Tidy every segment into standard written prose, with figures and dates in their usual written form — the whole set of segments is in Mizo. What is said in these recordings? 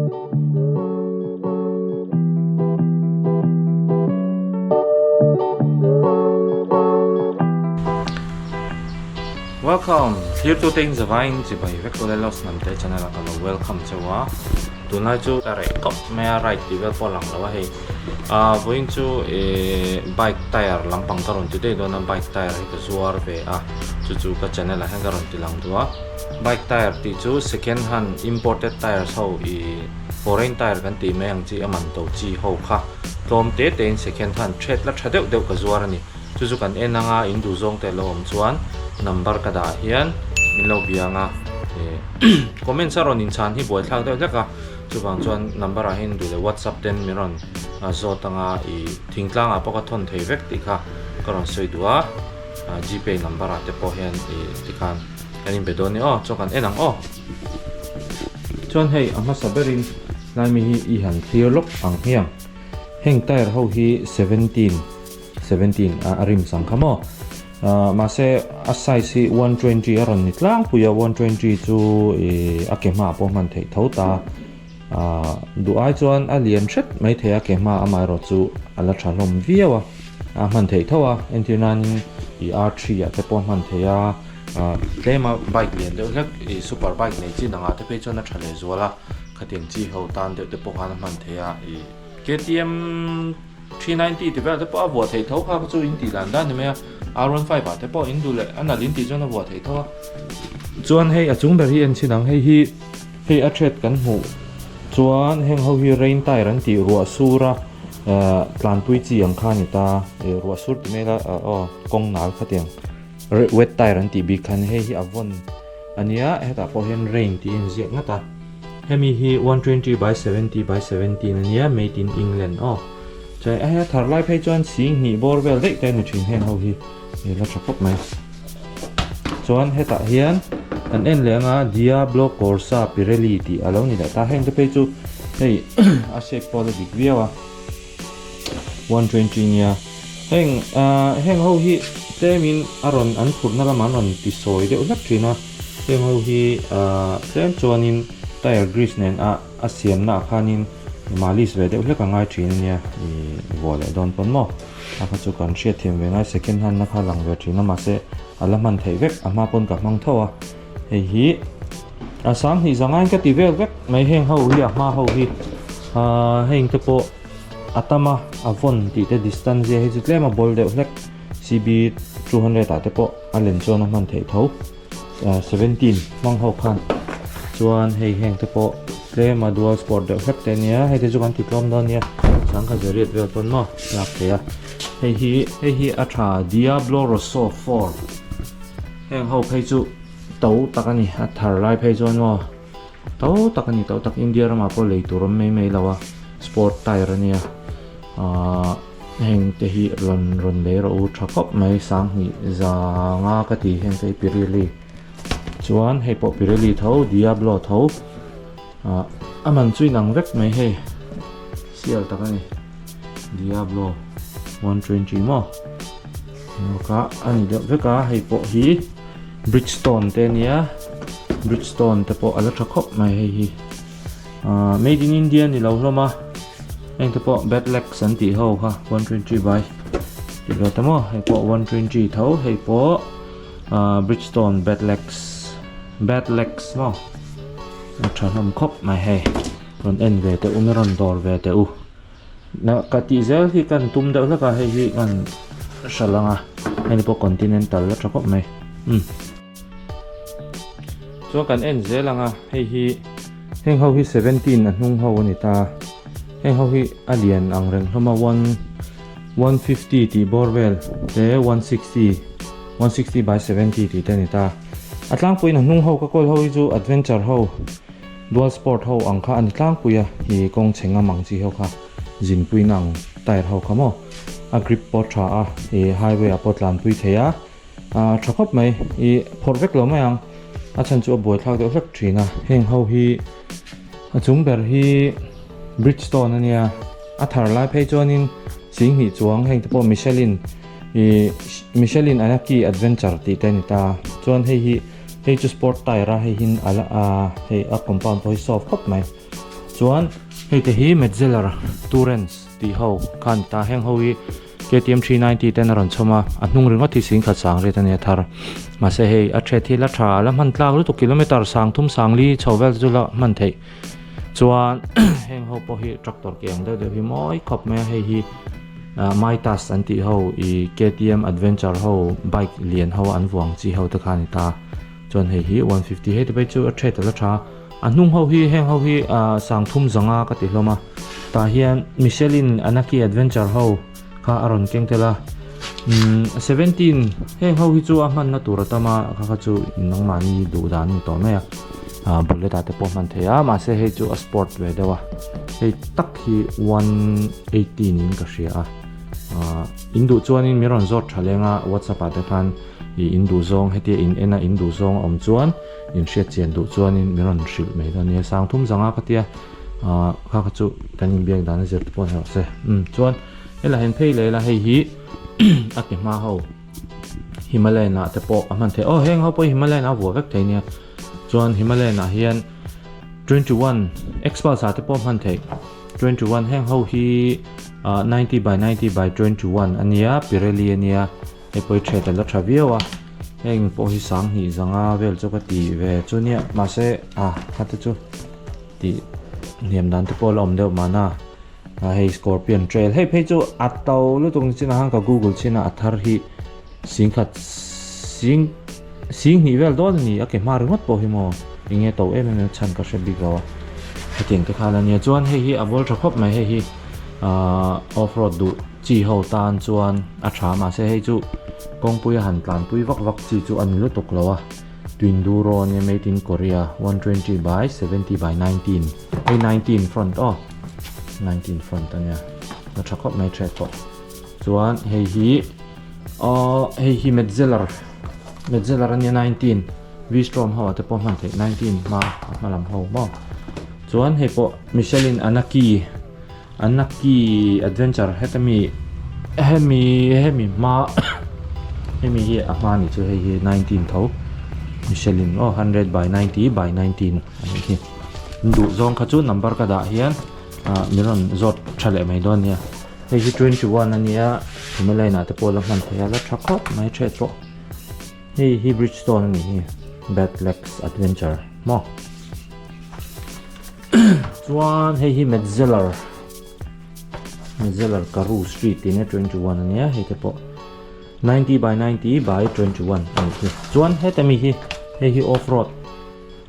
Welcome! Thirtute in zavaiin chibai vek ule Los Hnamte channel ah ka lo welcome cheu a. Tunlai chu ka reh tawp mai a ride tih vel pawh a lang lo a hei. Ahh vawiin chu ihh bike tyre lampang ka rawn ti daih dawn a bike tyre hi ka zuar ve a chu chu ka channel ah hian ka rawn ti lang duh a. Bike tyre tih chu second hand imported tyres ho ihh foreign tyre kan tih mai ang chi a man to chi ho kha tlawm te te in second hand thret la tha deuh deuh ka zuar a ni. Chu chu kan en anga in duh zawng te lo awm chuan number ka dah hian min lo bia anga ih comments a rawn inchhan hi buaithlak deuh hlek a chuvang chuan number ah hian duh leh whatsapp ten min rawn zawt anga ih thingtlang ah pawh ka thawn thei vek tih kha ka rawn sawi duh a gpay number ah te pawh hian ih tikhan kan inbe dawn nia aw chuan kan en ang aw chuan hei a hmasa berin hlaimi hi i han thlir lawk ang hiang heng tyre ho hi 17 17 a rim sang kha maw mahse a size hi 120 a rawn ni tlangpui a 120 chu ih a ke hmaah pawh hman theih tho ta duh ai chuan a lian hret mai thei a ke hma amaherawh chu a la tha hlawm viau a a hman theih tho a entir nanin ih R3 ah te pawh hman theih a tlema bike lian deuh hlek ih super bike nei chin angah te phei chuan a tha leh zual a khatiang chi ho tan deuh te pawh khan a hman theih a ih K_T_M 390 ti vel te pawh a vuah theih tho kha chu in tih dan dan ni mai a R15 ah te pawh in duh leh a nalh in tih chuan a vuah theih tho a chuan hei a chung ber hi en chhin ang hei hi hei a thread kan hmuh chuan heng ho hi rain tyre an tih ruah sur a eh tlanpui chi ang kha a ni ta eh ruah sur ti mai ila aw kawng nal khatiang wet tyre an tih bik khan hei hi a vawn a nia hetah pawh hian rain tih a inziak ngat a. Hemi hi 120 by 70 by 17 a nia, made in England aw. Chuan a hei a thar lai phei chuan sing hnih bawr vel daih te a ni thin heng ho hi i la tha khawp mai. Chuan hetah hian kan en leh anga Diablo Corsa Pirelli tih a lo ni leh ta, heng te phei chu hei a shape pawh a la dik viau a, 120 nia. Heng ah heng ho hi tlemin a rawn an phurhna lamah an rawn ti sawi deuh hlek thin a. Heng ho hi ahh tlem chuanin tyre grease nen a a siamna ah khanin malis ve deuh hlek a ngai thin ania ih vuah leh dawn pawn maw a kha chu kan hriat thiam ve ngai second hand na kha lang ve thin a mahse a la hman theih vek a hma pawn ka hmang tho a hei hi a sang hnih zangain ka ti vel vek mai heng ho hi a hma ho hi ahh heng te pawh a tam a a vawn tih te distance zia hi chu tlem a bawl deuh hlek cb 200 ah te pawh a len chuan a hman theih tho. 17 hmang ho khan chuan hei heng te pawh tlem a dual sport deuh hlek te ania hei te chu kan ti tlawm dawn nia sangha zariat vel pawn maw lak thei a hei hi hei hi a tha Diablo Rosso 4 heng ho phei chu to tak a ni a thar lai phei chuan maw to tak a ni to tak India ramah pawh lei tur awm mai mai lo a sport tyre ania ahh Heng te hi rawn rawn lei rawh u tha khawp mai sanghnih zanga ka ti heng te hi Pirelli chuan hei pawh Pirelli tho Diablo tho ah a man chu inang vek mai hei sial tak a ni Diablo 120 maw ka a ni deuh vek a hei pawh hi Bridgestone te ania Bridgestone te pawh a la tha khawp mai hei hi. Ahh made in India ni lo hlawm a heng te pawh Batlex an tih ho kha 120 by tih ve ta maw hei pawh 120 tho hei pawh ahh Bridgestone Batlex Batlex maw a tha hlawm khawp mai hei rawn en ve teh u rawn dawr ve teh u na ka tih zel hi kan tum deuh hlek a hei hi kan hral ang a hei te pawh Continental a tha khawp mai umm. Chuan kan en zel ang a, hei hi heng ho hi 17 a hnung ho a ni ta, heng ho hi a lian ang reng hlawm a one 150 tih bawr vel te 160 160 by 70 tih te a ni ta, a tlangpuiin a hnung ho ka kawl ho hi chu adventure ho dual sport ho ang kha a ni tlangpui a, ih kawng chhe ngam ang chi ho kha zinpui na ang tyre ho kha maw a grip pawh a tha a, ih highway ah pawh tlanpui thei a. Ah tha khawp mai ih phawrh vek lo mai ang a chhan chu a buaithlak deuh hlek thin a heng ho hi a chung ber hi Bridgestone ania a thar lai phei chuanin singhnih chuang heng te pawh Michelin ih Michelin Anakee Adventure tih te a ni ta chuan hei hi hei chu sport tyre a hei hin a la ah hei a compound pawh hi soft khawp mai. Chuan hei te hi Metzeler Tourance tih ho kha a ni ta, heng ho hi KTM 390 ten a rawn chhawm a, a hnung ringawt hi singkhat sang riat a nia thar. Mahse hei a thet hi la tha, la hman tlak lutuk kilometer sang thum sang li chho vel te chu la hman theih. Chuan heng ho pawh hi tractor ke ang deuh deuh hi mawi khawp mai a, hei hi Mitas an tih ho ih KTM adventure ho bike lian ho an vuang chi ho te kha a ni ta. Chuan hei hi 150 hei te phei chu a thet a la tha. A hnung ho hi heng ho hi sang thum zanga ka ti hlawm a, tah hian Michelin Anakee Adventure ho kha a rawn keng tel a, umm 17 heng ho hi chu a hmanna tur a tam a, kha kha chu nangmahni duh dan a ni tawh mai a, ah bullet ah te pawh hman theih a, mahse hei chu a sport ve deuh a, hei tak hi 180 niin ka hria a, ah in duh chuanin min rawn zawt tha leng a whatsapp ah te khan ih in duh zawng hetia in en a in duh zawng a awm chuan. In hriat chian duh chuanin min rawn hrilh mai dawn nia, sang thum zanga ka tia ah kha kha chu kan inbiak dan a zir te pawh ni rawh se. Umm chuan helai hian phei leh ila hei hi a ti hma ho Himalayan ah te pawh a hman theih aw heng ho pawh hi Himalayan a vuah vek thei nia chuan Himalayan ah hian 21 Xpulse ah te pawh a hman theih 21 heng ho hi ah 90 by 90 by 21 a nia Pirelli a nia. Hei pawh hi ṭhiat a la ṭha viau a, heng pawh hi sanghnih zanga vel chu ka ti ve chu nia mahse ah kha te chu tih hniam dan te pawh a la awm deuh mahna ah hei scorpion trail hei phei chu a to lutuk ni chinah khan ka google chin a a thar hi singkhat sing singhnih vel dawn a ni a ke hma ringawt pawh hi maw eng nge to em em a chhan ka hre bik lo a hetiang te khan a nia chuan hei hi a bawl tha khawp mai hei hi ah off road duh. Chi ho tan chuan a tha mahse hei chu kawngpui a han tlanpui vak vak chi chu a ni lutuk lo a, Twinduro ania made in Korea 120 by 70 by 19 hei 19 front aw 19 front ania a tha khawp mai thret pawh chuan hei hi aw hei hi Metzeler Metzeler ania 19 V-Strom ho ah te pawh hman theih 19 hma a hma lam ho maw chuan hei pawh Michelin Anakee Anakee adventure heta mi hemi hemi hma hemi hi a hma ni chu hei hi 19 tho Michelin aw 100 by 90 by 19 a nih hi an duh zawng kha chu number ka dah hian ah min rawn zawt tha leh mai dawn nia hei hi 21 a nia Himalayan ah te pawh la hman theih a la tha khawp mai thet pawh hei hi Bridgestone a nih hi Batlex adventure maw. Chuan hei hi Metzeler Metzeler Karoo Street tih nia 21 a nia hei te pawh 90 by 90 by 21 a nih hi chuan heta mi hi hei hi off road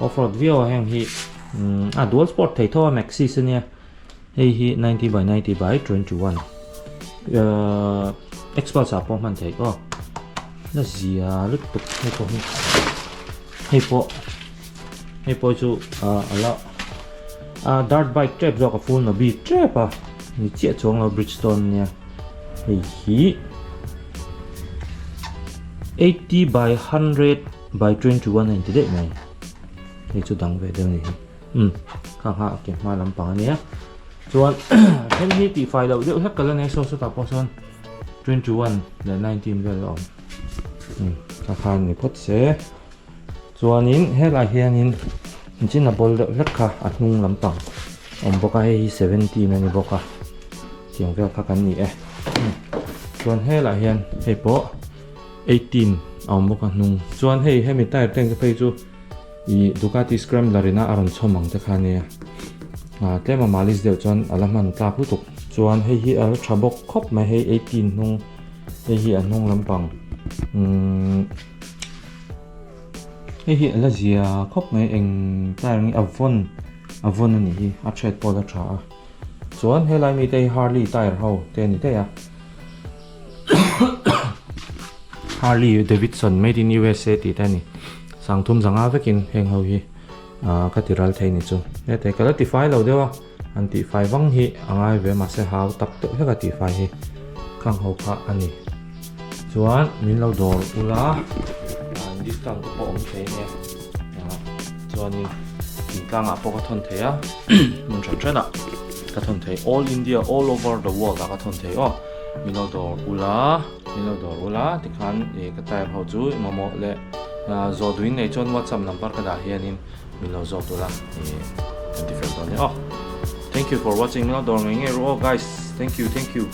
off road viau a heng hi umm a dual sport thei tho a Maxxis a nia hei hi 90 by 90 by 21 ahh Xpulse ah pawh hman theih aw la zia lutuk hei pawh hi hei pawh. Hei pawh chu ah a la ah dirt bike tep zawk a full nabi tep a ni chiah chuang lo bridgestone ania hei hi 80 by 100 by 21 a inti daih mai hei chu dang ve deuh a ni hi umm kha kha a ke hma lampang ania chuan then hi tihfai loh deuh hlek ka la nei saw sawtah pawh sawn 21 leh 19 vel a awm umm kha kha ni phawt se. Chuanin helai hianin engtin a bawl deuh hlek kha a hnung lampang a awm bawk a hei hi 17 a ni bawk a tiang vel kha kan ni e chuan helai hian hei pawh 18 a awm bawk a hnung chuan hei hemi tyre tank te phei chu ih Ducati Scrambler ina a rawn chhawm ang te kha ania ah tlem a malis deuh chuan a la hman tlak lutuk chuan hei hi a la tha bawk khawp mai hei 18 hnung hei hi a hnung lampang umm. Hei hi a la zia khawp mai eng tyre nge a vawn a vawn a nih hi a thread pawh a la tha a chuan helai mite hi Harley tyre ho te a ni daih a Harley Davidson made in USA tih te a ni sangthum zanga vekin heng ho hi ah ka ti ral thei ni chu hete ka la tifai lo deuh a an tihfai vang hi a ngai ve mahse hau tak deuh hlek a tihfai hi khang ho kha a ni. Chuan min lo dawr ula an discount te pawh awm thei ania ah chuanin thingtlang ah pawh ka thawn thei a hmun hran hran ah ka thawn thei all India all over the world ah ka thawn thei aw min lo dawr ula min lo dawr ula tikhan ih ka tyre ho chu mamawh leh ah zawh duhin nei chuan whatsapp number ka dah hianin min lo zawt ula ih kan ti fel dawn nia aw. Thank you for watching min lo dawr ngei ngei ru aw guys. Thank you thank you.